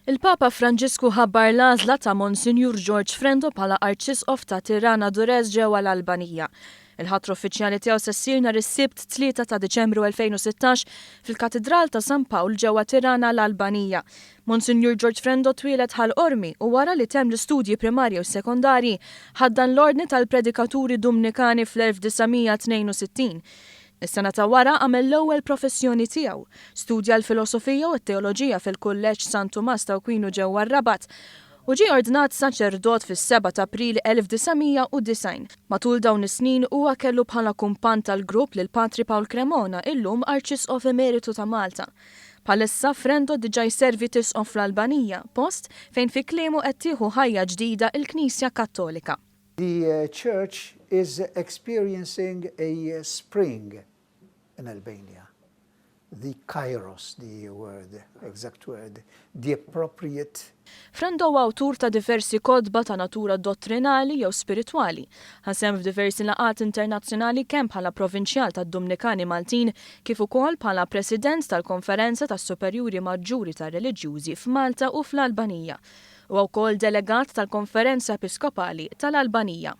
Il-Papa Franġisku ħabbar l-għażla ta' Monsinjur George Frendo bħala Arċisqof ta' Tirana Durrës ġewwa l-Albanija. Il-ħatra uffiċjali tiegħu se ssir nhar is-Sibt 3 ta' Diċembru 2016 fil-Katidral ta' San Pawl ġewwa Tirana l-Albanija. Monsinjur George Frendo twieled Ħal Qormi u wara li temm l-istudji primarji u sekondarji ħaddan l-Ordni tal-Predikaturi Dumnikani fl-1962. Is-sena ta' wara għamel l-ewwel professjoni tiegħu. Studja l-filosofija u t-teoloġija fil-Kulleġġ San Tumas ta' Aquinu ġewwa r-Rabat u ġie ordnat saċerdot fis-7 ta' April 1990. Matul dawn is-snin huwa kellu bħala kumpann tal-grupp lil Patri Pawl Cremona, illum Arċisqof Emeritu ta' Malta. Bħalissa Frendo diġà jservi t'isqof fl-Albanija, post fejn fi kliemu qed tieħu ħajja ġdida l-Knisja Kattolika. The church is experiencing a spring in Albania. The kairos, the word, exact word, the appropriate. Frendo huwa awtur ta' diversi kotba ta' natura dottrinali jew spiritwali. Ħa sehem f'diversi laqgħat internazzjonali kemm bħala Provinċjal tad-Dumnikani Maltin kif ukoll bħala President tal-Konferenza tas-Superjuri Maġġuri tar-Reliġjużi f'Malta u fl-Albanija. Huwa wkoll delegat tal-Konferenza Episkopali tal-Albanija.